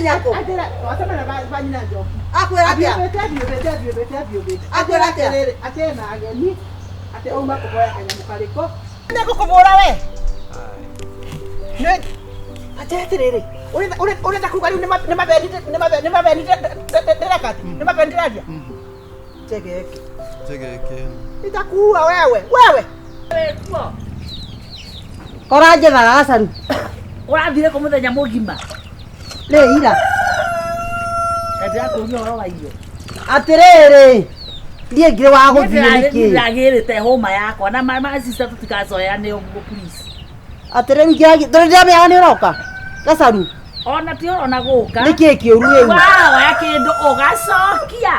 nginya kũ? Anjĩra, wacemania na nyina Njoki. Akwĩra atĩa? Athiũthĩte, athiũthĩte, athiũthĩte, athiũthĩte. Akwĩra atĩa? Atĩrĩrĩ, atĩ ena ageni, atĩ auma kũhoya kanyamũ karĩkũ. Nĩ ngũkũbũra we. Nĩ atĩ atĩrĩrĩ, ũrenda kuga rĩu nĩ mabendi nĩ mabendi ndĩreka atĩ? Nĩ mabendi ndĩraria? Chegeke. Chegeke. Nitakuua wewe, wewe. Wĩkuo. Ũranjethaga gacaru. Ũrathire kũ mũthenya mũgima? Nĩ ira. Na ndĩrakũria ũhoro wa irio. Atĩrĩrĩ, niĩ ngĩrĩ wa gũthiĩ nĩkĩ? Ndĩragĩrĩte hũma yakwa na ma sister tũtikacoyane ũguo please. Atĩrĩrĩ, tondũ ndĩramenya nĩ ũroka. Gacaru, Ona ti ũhoro na gũka. nĩkĩ kĩũru rĩu? Waoya kĩndũ ũgacokia.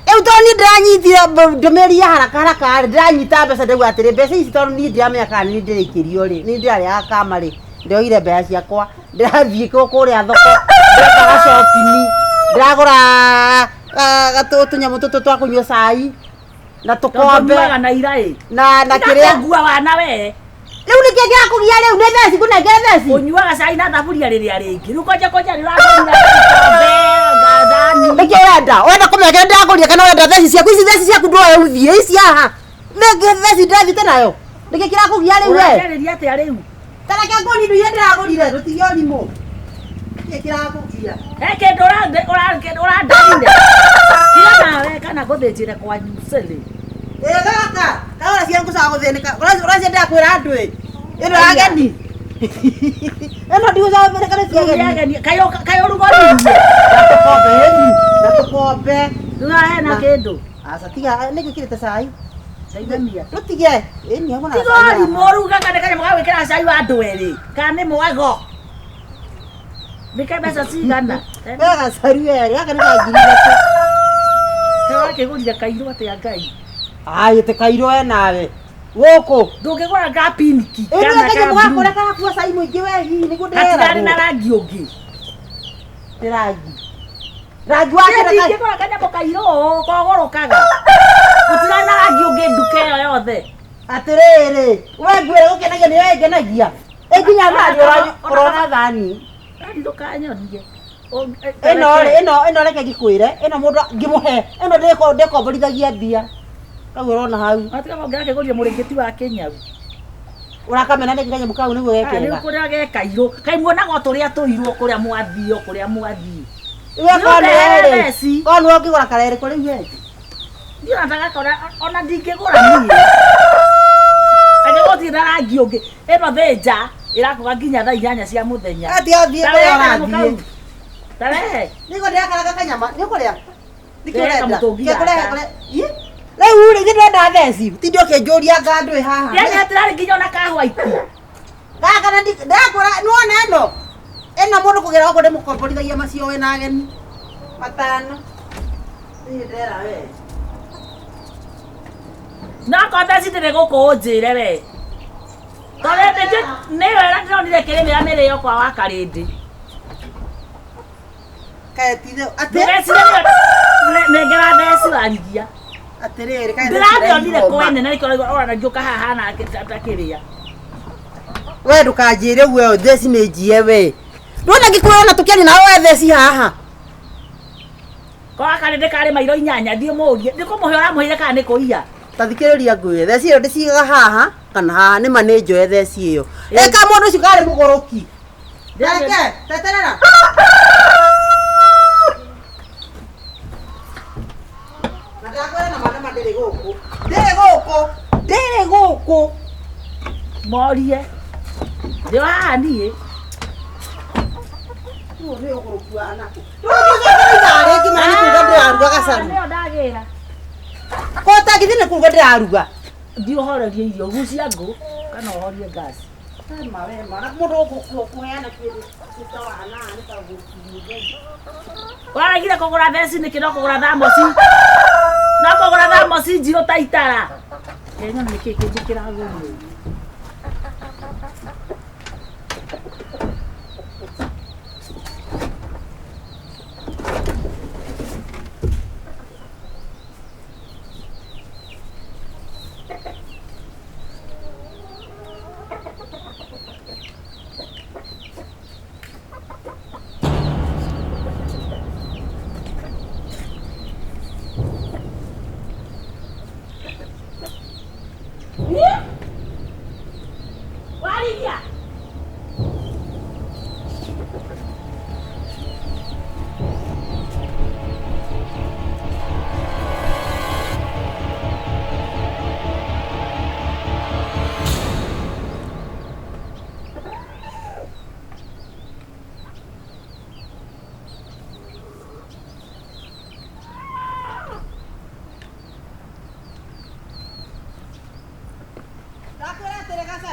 Rĩu tondũ niĩ ndĩranyitire ndũmĩrĩri ya haraka haraka rĩ, ndĩranyita mbeca ndauga atĩrĩ, mbeca ici tondũ niĩ ndiramenya kana nĩ ndĩrĩkĩrio rĩ, nĩ ndĩrarĩaga kama rĩ, ndĩroire mbeca ciakwa, ndĩrathiĩ kũrĩa thoko, ndĩreka ga shopping, ndĩragũra tũnyamũ tũtũ twa kũnyua cai, na Tondũ tũkombe, ũnyuaga na ira ĩ. na kĩrĩa. Ngua wana we. Rĩu nĩkĩ kĩrakũgia rĩu? Nĩ theci ngũnengere theci? Ũnyuaga cai na thaburia rĩrĩa rĩngĩ. Rĩu konja konja nĩ ũragũrira gĩkombe, gathani. Nĩkĩ ũrenda? Ũrenda kũmenya kĩrĩa ndĩragũrire kana ũrenda theci ciaku? Ici theci ciaku ndũoe ũthiĩ, ici haha. Nĩkĩ theci ndĩrathiĩte nayo? Nĩkĩ kĩrakũgia rĩu we? Ũranjarĩria atĩa rĩu? Ta reke nguonie indo iria ndĩragũrire, ndũtige ũrimũ. Nĩkĩ kĩrakũgia? He kĩndũ ũrandarire. Tiga nawe kana ngũthĩnjĩre kwanyu cĩlĩ. Ĩ gaka, kana ũracia ngũcaga gũthĩnĩka. Ũracia ndĩrakwĩra andũ ĩ. Ĩno ya ageni. Ĩno ndigũcaga gũthĩnĩka nĩ cia ageni. Kaĩ ũrugoririe? Na tũkombe ĩni, na tũkombe. Ndũrahe na kĩndũ. Aca tiga, nĩkĩ kĩrĩte cai? Ndaigania. Ndũtige. Ĩni hamwe na Tiga cai ũrimũ haha. ũrugaga nĩ kanyamũ ga gwĩkĩra cai wa andũ erĩ. Kana nĩ mwago? Nĩ ka mbeca cigana? Gaka gacaru erĩ, gaka nĩ ka 3,000. Kaĩ ũrakĩgũrire kairũ atĩa Ngai? Ai, ĩtĩ kairũ we nawe. Gũkũ. Ndũngĩgũra ga pinki Ĩno kana kanyamũ ka gaka blue. ũrĩa karakua cai mũingĩ we hihi nĩguo Gatirarĩ na ndĩreragwo. rangi ũngĩ. Nĩ rangi. Rangi wa kĩrĩa Ndingĩgũra kanyamũ kairũ ũũ kogũrũkaga. Gũtirarĩ na rangi ũngĩ nduka ĩyo yothe. Atĩrĩrĩ, we nguo ĩrĩa ĩgũkenagia nĩyo ĩngenagia. Ĩ nginya thani ũrona thani. Rangi ndũkanyonie. Ĩno rĩ, ĩno reke ngĩkwĩre, ĩno mũndũ ngĩmũhe, ĩno ndĩkomborithagia mbia. Kau ũrona hau. Watiga ũngĩrakĩgũrire mũrĩngĩti wa kĩnyau. Ũrakamena nĩkĩ kanyamũ kau nĩguo Rĩu gekega. kũrĩa ge kairũ. Kaĩ muonaga o tũrĩa tũirũ o kũrĩa mwathiĩ o kũrĩa mwathiĩ. We korwo nĩwe rĩ, Theci. korwo nĩwe ũngĩgũra karerĩ kũ rĩu we? Ndiona ta gakora ona ndingĩgũra niĩ. Angĩkorwo gũtirĩ na rangi ũngĩ. Ĩno thĩnja ĩrakũga nginya thaa 8 cia mũthenya. Atiga thiĩ Tarehe kũrĩa kanyamũ ũrathiĩ. kau. Tarehe. Nĩguo ndĩrakaranga kanyama, nĩ ũkũrĩa? Nĩkĩ Rehe ũrenda? kamũtũngi Kĩ kũrehe gaka. kũre- Ĩ? Rĩu rĩ, ithuĩ ndĩrenda theci. Tinde ũkĩnjũria anga andũ ĩ haha. Yaani hatirarĩ nginya ona ka white. Gaka na ndĩrakwĩra, nĩwona ĩno? Ĩno mũndũ kũgĩra gũkũ ndĩmũkomborithagia macio wĩna ageni. 5. Niĩ ndĩrera we. No korwo theci ndĩrĩ gũkũ ũnjĩre we. Tondũ nĩyo ĩrĩa ndĩronire ĩkĩrĩmĩra mĩrĩo kwa wa Karĩndĩ. Kaĩ ti thĩ- atĩ? Ndũgecire nĩyo nengera theci warigia. Atĩrĩrĩ, kaĩ theci Ndĩramĩonire ĩraigua kwene na nĩkĩo ũrona ngĩũka haha na ta kĩrĩa. We ndũkanjĩre ũguo theci nĩ njie we. Ndwona ngĩkwĩra ona tũkĩaria nawe we theci haha. Kwa Karĩndĩ karĩ mairo 8 thiĩ mũrie. Nĩ kũmũhe ũramũheire kana nĩ kũiya? Ta thikĩrĩria ngwĩre, theci ĩyo ndĩcigaga haha kana haha nĩ ma nĩ njoe theci ĩyo. Ĩka mũndũ ũcio karĩ mũgũrũki. Reke, teterera. Na ndakwĩra na ma ndĩrĩ gũkũ. Ndĩrĩ gũkũ. Ndĩrĩ gũkũ. Morie. Ndĩ haha niĩ. Ũyũ nĩ ũgũrũki wa nakũ. Ndũgũcoka ithaa rĩngĩ mana nĩ kuuga ndĩraruga gacaru. Nĩyo ndagĩra. Ko tangĩthiĩ nĩ kuuga ndĩraruga. Thiĩ ũhorerie irio, gucia ngũ kana ũhorie gas. Wema, wema. Na mũndũ ũkũheana kĩndũ ta wana nĩ ta gũkinyithia. Ũraregire kũgũra theci nĩkĩ no kũgũra thamoci? No kũgũra thamoci njirũ ta itara. Kenya nĩkĩ kĩngĩ kĩragũrwo?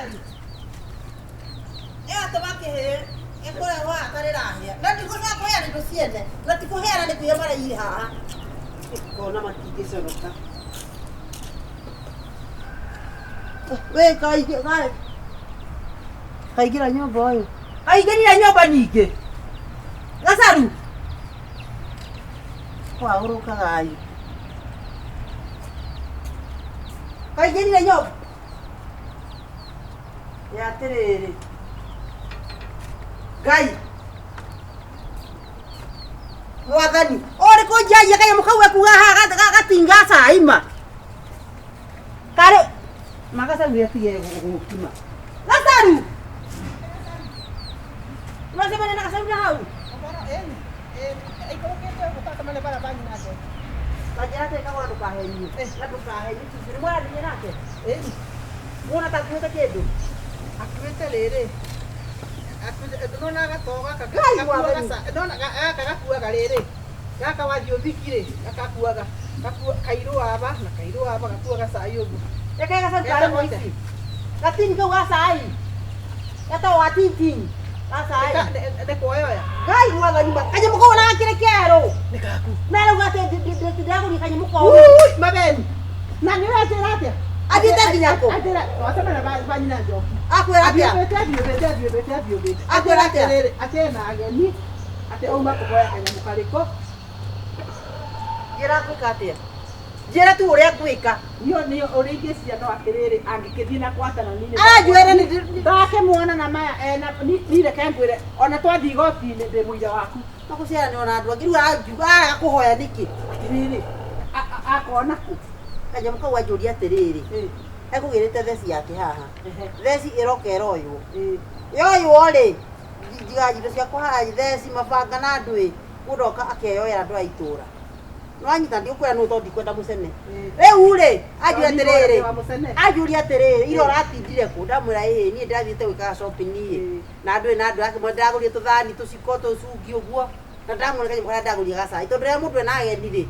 Gacaru. Ĩgatũma kĩhĩĩ gĩkũrehwo haha ta rĩrahĩa. Na ndigũcoka kũheana indo ciene. Na ti kũheana nĩ kũiya maraiyire haha. Kona matingĩconoka. We kaingĩra nyũmba ũyũ. Kaingĩrire nyũmba nyingĩ. Gacaru. Kwahũrũkaga ayu. Kaingĩrire nyũmba. Ya atĩrĩrĩ. Ngai. Mwathani, ũrĩ kũnjagia kanyamũ kau ekuga haha gatinga cai ma. Karĩ magacaru atige gũkima. Gacaru. Ũracemania na gacaru na hau. Kanjĩra atĩrĩ kagũra ndũkahenio. Na ndũkahenio cumbĩ. Nĩ mwaranĩria nake? Wona ta akuĩte kĩndũ? Akuĩte rĩrĩ. Akuĩte nona gatoo gaka Ngai mwathani. Nona gaka gakuaga rĩrĩ. Gaka wathiĩ ũthiki rĩ, gakakuaga. Gakua kairũ aba na kairũ aba gakuaga cai ũguo. Reke gacaru karĩ mũici. Gatini kau ga cai. Gatagwo gatintin. Ga cai. Nĩ kuoyoya. Ngai mwathani ma. Kanyamũ kau ona gakĩrĩ kerũ. Nĩ gaku. Na rĩu atĩ ndĩragũria kanyamũ kau. Ui, mabeni. Na nĩ ũranjĩra atĩa? Athiĩte nginya kũ? Anjĩra, wacemania na nyina Njoki. Akwĩra atĩa? Athiũthĩte, athiũthĩte, athiũthĩte, athiũthĩte. Akwĩra atĩa? Atĩrĩrĩ, atĩ ena ageni, atĩ auma kũhoya kanyamũ karĩkũ. Njĩra ngwĩka atĩa? Njĩra tu ũrĩa ngwĩka. Niyo niyo ũrĩa ingĩciria no atĩrĩrĩ, angĩkĩthiĩ na kwatana niĩ nĩ- Aranjwĩra nĩ Ndakĩmuona na maya ena ni reke ngwĩre ona twathiĩ igoti-inĩ ndĩ mũira waku. Makũciaranĩrwo na andũ angĩ rĩu aranjuga araga kũhoya nĩkĩ? Atĩrĩrĩ, akona kũ? Kanyamũ kau anjũria atĩrĩrĩ, ekũgĩrĩte theci yake haha. Theci ĩroka ĩroywo. Yoywo rĩ, njigaga indo ciakwa haha theci mabanga na ndwĩ, mũndũ oka akeyoera andũ a itũra. Nĩwanyita ndigũkwĩra nũ tondũ ndikwenda mũcene. Rĩu rĩ, anjũria atĩrĩrĩ, anjũria atĩrĩrĩ, ira ũratindire kũ? Ndamwĩra ĩĩ niĩ ndĩrathiĩte gwĩkaga shopping ĩ. Na andũ na andũ akĩmwĩra ndĩragũrire tũthani, tũciko, tũcungi ũguo. Na ndamwĩra kanyamũ karĩa ndagũrire gacai tondũ rĩrĩa mũndũ ena ageni rĩ,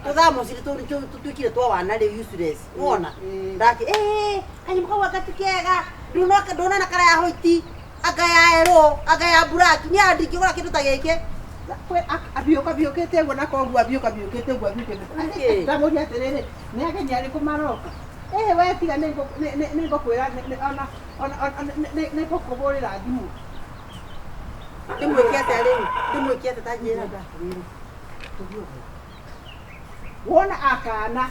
tũthamoci tũtuĩkire twa wana rĩu useless. Nĩwona? Ndake ĩĩ kanyamũ kau anga ti kega ndũnona na kara ya hoiti anga ya erũ anga ya buraki niĩ ndingĩgũra kĩndũ ta gĩkĩ. Abiũka biũkĩte ũguo na koguo abiũka biũkĩte ũguo abiũkĩte. Nĩkĩ? Ndamũria atĩrĩrĩ, nĩ ageni arĩkũ maroka? Ĩĩ we tiga nĩngũkwĩra ona nĩngũkũhũrĩra thimũ. Ndĩmwĩke atĩa rĩu? Ndĩmwĩke atĩa ta njĩra? Wona akana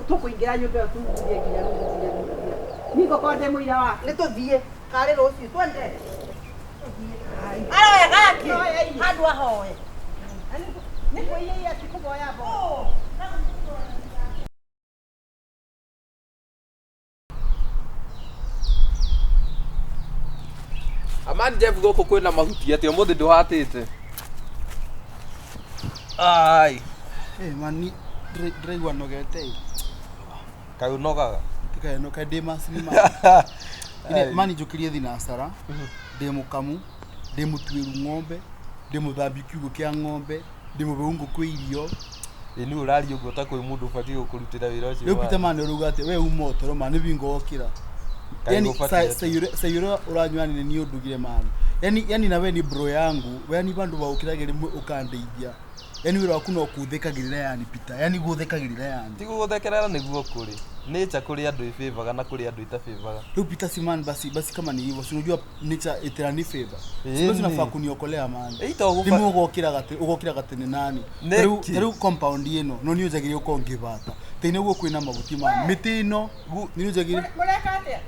tũkũingĩra nyũmba ĩyo tumurie nginya rũciũ. Niĩ ngũkorwo ndĩ mũira waku. Nĩ tũthiĩ karĩ rũciũ twende. Aroya gaki handũ ahoe. Nĩ kwĩiyia ti kũhoya mboco. Amani Jeff gũkũ kwĩna mahuti atĩ ũmũthĩ ndũhatĩte. Ai, Mani ndĩraigua nogete ĩ. Kaĩ ũnogaga? Tikaeno kaĩ ndĩ macini ma. Ine mani njũkĩrie thinacara, ndĩ mũkamu, ndĩ mũtuĩru ng'ombe, ndĩ mũthambi kiugũ kĩa ng'ombe, ndĩ mũbeu ngũkũ irio. Ĩ nĩ ũraria ũguo ta kwĩ mũndũ ũbatiĩ gũkũrutĩra wĩra ũcio. Rĩu Peter man ũrauga atĩ we uma ũtoro ma nĩ bingo wokĩra. Kaĩ Yani gũbatiĩ atĩa? cai ũrĩa ũranyua nĩ niĩ ũndugire man. Yani yani na we ni bro yangu, we ni bandu baũkĩrage rĩmwe ũkandeithia. Yani wĩra waku no kũthekagĩrĩra yani Peter, yani gũthekagĩrĩra yani. Ti gũgũthekerera nĩguo kũrĩ. Nature kũrĩ andũ ĩbĩbaga na kũrĩ andũ ĩtabĩbaga. Leo Peter si man basi basi kama ni hivyo si unajua nature itani favor. Ĩni. Sio unafaa kuniokolea man. Ĩ to gũba- Rimwe ugokira gate ugokira gatene nani. Nĩkĩ? Tariu compound ino no ni unjagirie uko ngibata. Tene uguo kwina mabuti man. Miti ino ni unjagirie Mũreka atĩa?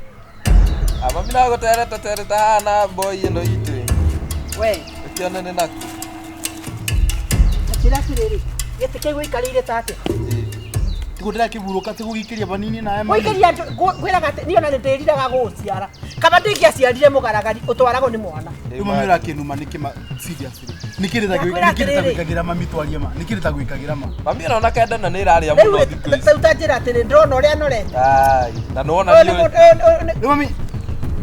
Amami no gũtereta tereta haha na boy ĩno itũ. We, Ĩkĩone nĩ nakũ. njĩra atĩrĩrĩ, gĩtĩ kĩu ũikarĩire ta atĩa? Tigo ndirakiburuka tigo gikiria banini nawe man. Gũikĩria andũ ngwĩraga atĩ niĩ ona nĩ ndĩriraga gũgũciara. Kaba ndingĩaciarire mũgaragari ũtwaragwo nĩ mwana. Rĩu mami ũrakinuma nĩkĩ ma seriously. Nĩkĩ Ndakwĩra nĩkĩ atĩrĩrĩ. rĩtagwĩkagĩra mami twarie ma. Nĩkĩ rĩtagwĩkagĩra ma. Mami ona kendana nĩ ĩrarĩa Rĩu mũno thikũ ici. rĩu ta njĩra atĩrĩ, ndĩrona ũrĩa norete. Ai, na nĩwona Ũyũ nĩ ndiũĩ. mũndũ- ũyũ nĩ- Rĩu mami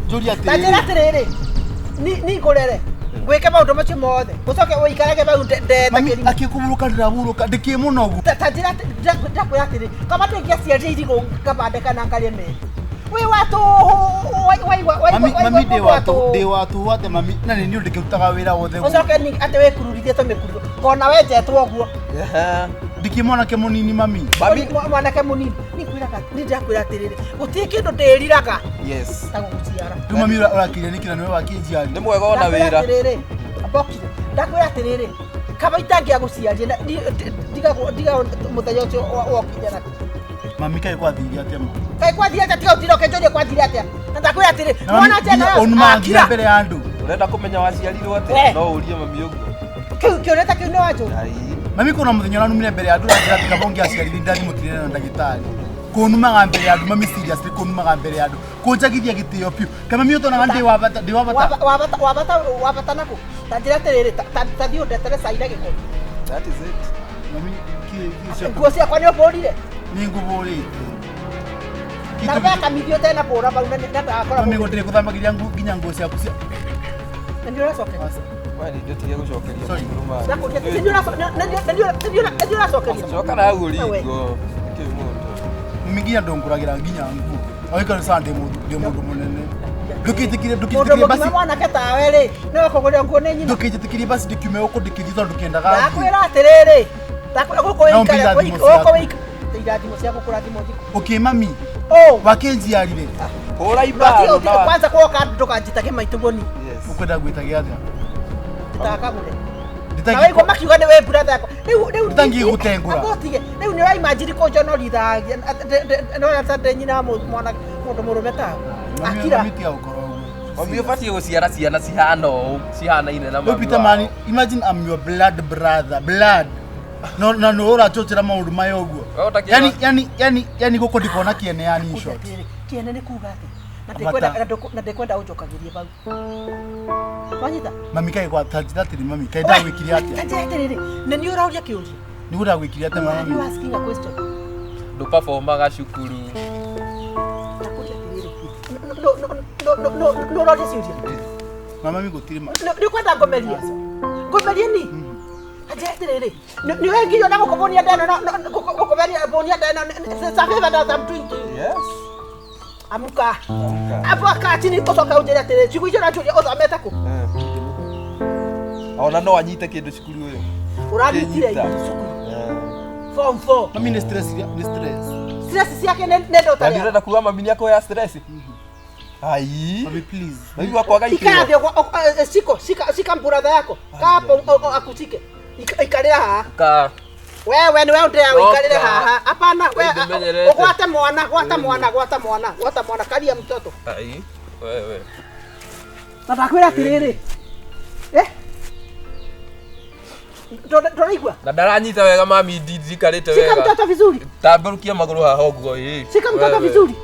njũria ta njĩra atĩrĩrĩ. atĩrĩrĩ, ni ngũrere gwĩke maũndũ macio mothe ũcoke ũikarage bau Mami ndetagĩri akĩkũburuka ndĩraburuka ndĩkĩ mũnogu. ta njĩra ndakwĩra atĩrĩ kaba ndingĩaciarire irigũ ngabande kana ngarĩme. Wĩ wa tũhũ waigua Mami waigua mami ndĩ mũndũ wa wa tũhũ ndĩ tũhũ. wa tũhũ atĩa mami na nĩ niĩ ndĩkĩrutaga wĩra wothe gũkũ. Ũcoke atĩ wĩkururithie tũmĩkururo kona wenjetwo ũguo. Ehe. Ndikĩ mwanake mũnini mami. Mami. Mwanake mũnini nĩngwĩraga nĩ ndĩrakwĩra atĩrĩrĩ gũtirĩ kĩndũ ndĩriraga Yes. ta gũgũciara. Rĩu mami ũrakĩria nĩkĩ na nĩwe wakĩnjiarire? Nĩ mwega ona Ndakwĩra wĩra. atĩrĩrĩ mbokire ndakwĩra atĩrĩrĩ kaba itangĩagũciarire ndiga ndiga mũthenya ũcio wokire na Mami kaĩ gwathire atĩa ma? kaĩ kwathire atĩa tiga ũtinde ũkĩnjũria kwathire atĩa na ndakwĩra atĩrĩ Na mami mwana nginya njena ũnumaga nginya mbere ya andũ. Ũrenda kũmenya waciarirwo We. atĩa? No ũrie mami ũguo. kĩu kĩũria ta kĩu nĩ wanjũria Ai. Mami kuna mũthenya ũranumire mbere ya andũ ũranjĩra atĩ kaba ũngĩaciarire ndathimũtirire na ndagĩtarĩ. Kũnumaga mbere ya andũ mami seriously kũnumaga mbere ya andũ. Kũnjagithia gĩtĩo biũ. Kaĩ mami ũtonaga ndĩ wa bata ndĩ wa bata. Wabata wabata wabata naku ta njĩra atĩrĩrĩ ta thiĩ ũndetere cai na gĩkombe. That is it. Mami kĩ kĩ Nguo ciakwa nĩ ũbũrire nĩ ngũbũrĩte. na wekamithio ũtena bũra bau na ndakora Mami gũtirĩ gũthambagĩria nginya nguo ciaku cia na nĩ ũracokeria. We nĩ ndũtige gũcokeria Sorry. mũndũ mami. Ndakũria nĩ ũracokeria. Coka na hau We. ũringo. Nĩkĩ mũndũ? Mami nginya ndũngũragĩra nginya nguo. Agĩkorwo sawa ndĩ mũndũ ndĩ mũndũ mũnene. Ndũkĩnjĩkire Mũndũ ndũkĩnjĩtĩkĩrie mũgima basi mwanake tawe rĩ nĩwe kũgũrĩra nguo nĩ nyina. ndũkĩnjĩtĩkĩrie basi ndĩkiume gũkũ ndĩkĩthiĩ tondũ ndũkĩendaga thiĩ. Ndakwĩra atĩrĩrĩ ndakwĩra gũkũ Na wĩikare ũmbe irathimo gũkũ ciaku. wĩikare irathimo ciaku kũrathimwo thikũ. Ũkĩ mami Ũ wakĩnjiarire Hũra Ũtige imbaro ũtige na. kwanza kwoka ndũkanjitage maitũguo ni Yes. ũkwenda gwĩtagia atĩa? nditakagũre. Na waigua makiuga nĩ wĩ brother yakwa rĩu rĩu Nditangĩgũtengũra. Amba ũtige rĩu nĩ ũraimagine kũnjonorithagia nona ta ndĩ nyina wa mwana mũndũ mũrũme tawe akira. Mami tiga gũkorwo ũguo. Mami ũbatiĩ gũciara ciana cihana ũũ, cihanaine na Rĩu mami. Peter wao. man, imagine I'm your blood brother, blood. No na no ũrachochera maũndũ maya ũguo. Wewe ũtakĩra- Yani yani yani yani gũkũ ndikona kĩene yani in short. Kĩene nĩ kuga atĩ na Bata. ndikwenda na ndikwenda ũnjokagĩrie bau wanyita. Mami kaĩ gwa tanjĩra atĩrĩ mami kaĩ ndagwĩkire atĩa? Tanjĩra atĩrĩrĩ nĩ niĩ ũrauria kĩũria. Nĩguo ndagwĩkire atĩa Are you mami? asking a question? Ndũperformaga cukuru. Ndakũria atĩrĩrĩ nĩ ũroria ciũria. Mami gũtirĩ ma. Nĩ ũkwenda ngomerie ngomerie ni anjĩra atĩrĩrĩ nĩ wengirio na gũkũbũnia ndeno gũkũberia bũnia ndeno it's a favor that I'm doing to you. Yes. Amuka. Amka. Apo kaa chini ũcoke ũnjĩre atĩrĩrĩ ciugo icio ũranjũria ũthomete kũ? Eh. Ona no anyite kĩndũ cukuru ũyũ. Ũranyitire Kĩnyita. cukuru Eh. form 4. Mami nĩ stress nĩ stress. Stress ciake nĩ Na nĩ ndũtarĩa. ũrenda kuga mami nĩ akũoya stress? Ai. Mami please. Mami wakwaga Ikara ikĩro. thĩ ũguo, shiko shika shika mburatha yako kaa hapo akushike ikarĩra haha. Ka. Wewe nĩwe ũndĩra ũikarĩre Oka. haha hapana we Nĩndĩmenyerete. ũgwate mwana gwata mwana gwata mwana gwata mwana karia mtoto. Ai. Wewe. Na ndakwĩra atĩrĩrĩ eh ndũraigua. Na ndaranyita wega mami ndikarĩte Shika wega. mtoto vizuri. Tambũrũkia magũrũ haha ũguo ĩ. Shika mtoto Wewe. vizuri.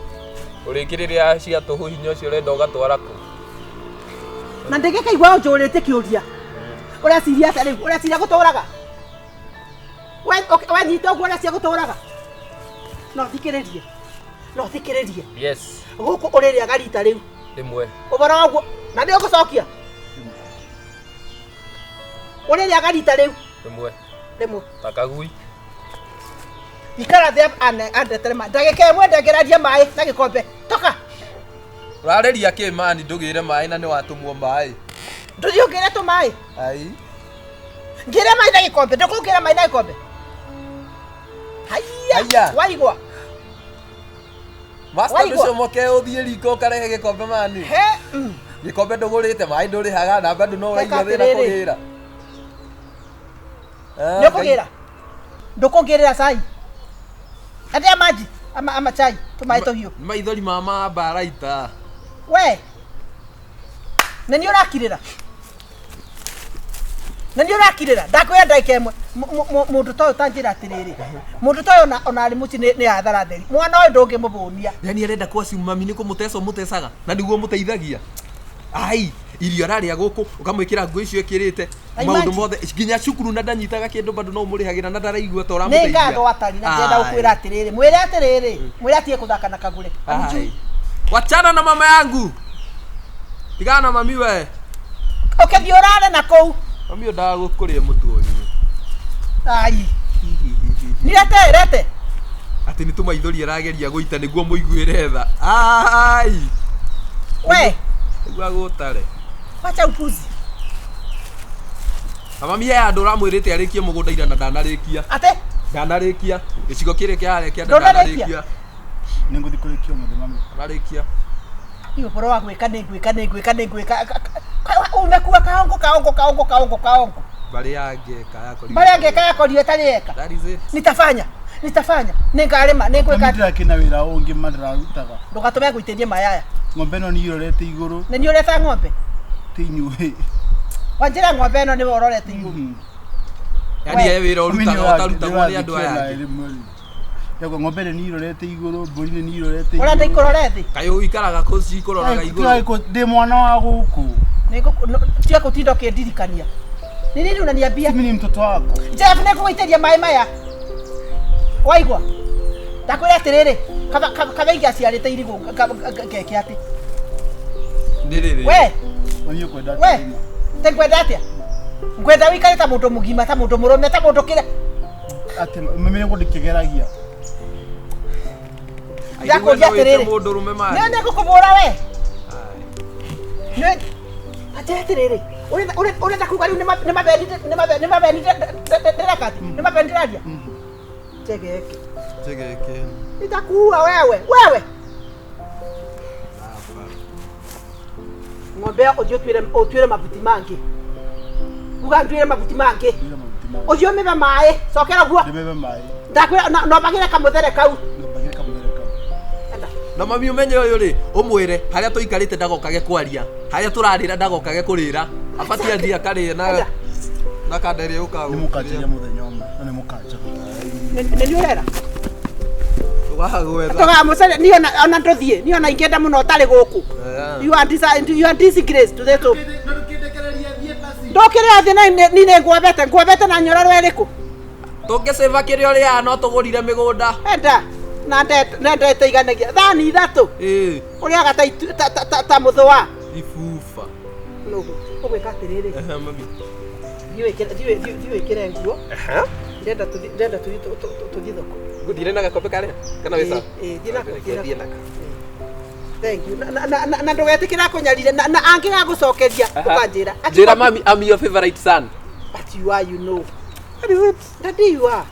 Ũrĩkĩrĩria cia tũhũ hinya ũcio ũrenda ũgatwara kũ? Na ndĩgĩkaigua ũnjũrĩte kĩũria. Ũreciria atĩa rĩu? Ũreciria gũtũraga? Wanyita ũguo ũreciria gũtũraga? No thikĩrĩrie. No thikĩrĩrie. Yes. Gũkũ ũrĩrĩaga rita rĩu. Rĩmwe. Ũhoro wa ũguo na nĩ ũgũcokia. Ũrĩrĩaga rita rĩu Rĩmwe. rĩmwe. Ta kagui. Ikara thĩ andetere maĩ. Ndagĩka ĩmwe ndengerarie maĩ na gĩkombe. Toka. Ũrarĩria kĩ mani ndũgĩre maĩ na nĩ watũmwo maĩ. Ndũthiĩ ũngĩre tũmaĩ. Ai. Ngĩre maĩ na gĩkombe. Ndũkũngĩra maĩ na gĩkombe. Haiya. Haiya. Waigua. Master Waigua. ndũcomoke ũthiĩ riko ũkarehe gĩkombe mani. He. Gĩkombe ndũgũrĩte maĩ ndũrĩhaga na bado no Reka ũraigua thĩna atĩrĩrĩ. kũgĩra. Ah, Nĩ ũkũgĩra. Ndũkũngĩrĩra cai. Atia maji ama chai tũmaĩ tũhiũ. Nĩ maithori ma mambaraita. We. Nĩ niĩ ũrakirĩra. Nĩ niĩ ũrakirĩra. Ndakwĩra ndagĩka ĩmwe. Mũndũ ta ũyũ tanjĩra atĩrĩrĩ. Mũndũ ta ũyũ ona arĩ mũciĩ nĩ athara theri. Mwana ũyũ ndũngĩmũbũnia. Yani arenda kwaci mami nĩ kũmũteca ũmũtecaga na nĩguo ũmũteithagia. Ai, irio ararĩa gũkũ ũkamwĩkĩra nguo icio ĩkĩrĩte Ai, maũndũ imagine. mothe nginya cukuru na ndanyitaga kĩndũ bado no ũmũrĩhagĩra na ndaraigua ta Nĩ ũramũteithia. ngatho atari na ndĩrenda Ai. gũkwĩra atĩrĩrĩ. Mwĩre atĩrĩrĩ. Mwĩre atige gũthaka na kagure. Ai. Wachana na mama yangu. Tigana na mami we. Ũkĩthiĩ ũrare na kũu. Mami ũndaga gũkũrĩa mũtu ũyũ. Ai. Nirete rete. Atĩ nĩ tũmaithori arageria gũita nĩguo mũiguĩre tha. Ai! We, Nĩguo agũtare. wacha upuzi. Na mami he handũ ũramwĩrĩte arĩkie mũgũnda ira na ndanarĩkia. Ate? Ndanarĩkia. Gĩcigo kĩrĩa kĩa harĩa kĩanda Ndũnarĩkia? ndanarĩkia. Nĩ ngũthiĩ kũrĩkia ũmũthĩ mami. Ararĩkia. Ni ũhoro wa gwĩka nĩ ngwĩka nĩ ngwĩka nĩ ngwĩka. Umekua kaongo kaongo kaongo kaongo kaongo. Mbarĩ ya ngeka yakorirwo. Mbarĩ ya ngeka yakorirwo ĩtarĩ eka. That is it. Nitafanya. Nitafanya. Nĩngarĩma, nĩngwĩka. Mami ndirakĩna wĩra ũngĩ ma ndĩrarutaga. Ndũgatũme ngũitĩrie mayaya. Ng'ombe ĩno niĩ irorete igũrũ Nĩ niĩ ũreta ng'ombe. ti inyuĩ. Wanjĩra ng'ombe ĩno nĩwe ũrorete igũrũ. Yaani he wĩra Mami ũrutaga ũtarutagwo nĩ andũ aya angĩ. angĩ. Yakwa ng'ombe ĩno niĩ irorete igũrũ, mbũri nĩ niĩ irorete Ũrenda ikũrore thĩ? Kaĩ ũikaraga kũ cikũroraga igũrũ. Ndĩ mwana wa gũkũ. Tiga kũtinda ũkĩndirikania. Ni nini unaniambia? Mimi ni mtoto wako. Jeff nĩngũgũitĩria maĩ maya. Waigua? Ndakwĩra atĩrĩrĩ, kaba ingĩaciarĩte irigũ ngeke atĩ. Nĩ rĩrĩ. We, Mami ũkwenda we, atĩa ima? te ngwenda atĩa? Ngwenda wĩikare ta mũndũ mũgima, ta mũndũ mũrũme, ta mũndũ kĩrĩa. Atĩ mami nĩguo ndĩkĩgeragia. Ndakũria atĩrĩrĩ. Mũndũ rũme Nĩ mari. nĩngũkũbũra we. Nĩ anjĩra atĩrĩrĩ, ũrenda kuga rĩu nĩ mabeni ndĩreka atĩ? Nĩ mabeni ndĩraria? Njegeke. Njegeke. Nitakuua wewe, wewe. Ng'ombe ĩyo ũthiĩ ũtuĩre mabuti mangĩ. Uga nduĩre mabuti mangĩ. Nduĩre mabuti mangĩ. Ũthiĩ ũmĩbe maĩ, cokera guo. Ndĩmĩbe maĩ. Ndakwĩra na ũmbagĩre kamũthere kau. Na ũmbagĩre kamũthere kau. Enda. Na mami ũmenye ũyũ rĩ, ũmwĩre harĩa tũikarĩte ndagokage kwaria, harĩa tũrarĩra ndagokage kũrĩra. Abatiĩ athiĩ akarĩe na Enda. na kanda ĩrĩa yũkaga. Nĩ mũkanjaria mũthenya ũmwe na nĩ mũkanjaria. Nĩ niĩ ũrera. Tũgagwetha. Tũgamũcaria niĩ ona ndũthiĩ, niĩ ona ingĩenda mũno ũtarĩ gũkũ. You are disgrace to the top. Ndũkĩrĩ thĩ na niĩ nĩ ngwambete, ngwambete na nyororo ĩrĩkũ? Tũngĩcĩva kĩrĩa ũrĩaga no tũgũrire mĩgũnda. Enda. Na ndete iganagia. Thani ithatũ. Ĩĩ. Ũrĩaga ta mũthũa. Ibuba. Nũgũ. Ũgwĩka atĩrĩrĩ. Ehe, mami. Thiĩ wĩkĩre nguo. Ndĩrenda tũthiĩ tũthiĩ thoko. Ngũthire na gakombe karĩa? Kana wĩ sawa? Ĩĩ, thiĩ nako, thiĩ nako. Thiĩ nako. Thank you. Na ndũgetĩkĩra kũnyarire na angĩgagũcokeria ũkanjĩra. Njĩra mami, I'm your favorite son. But you are, you know. That is it. Daddy, you are.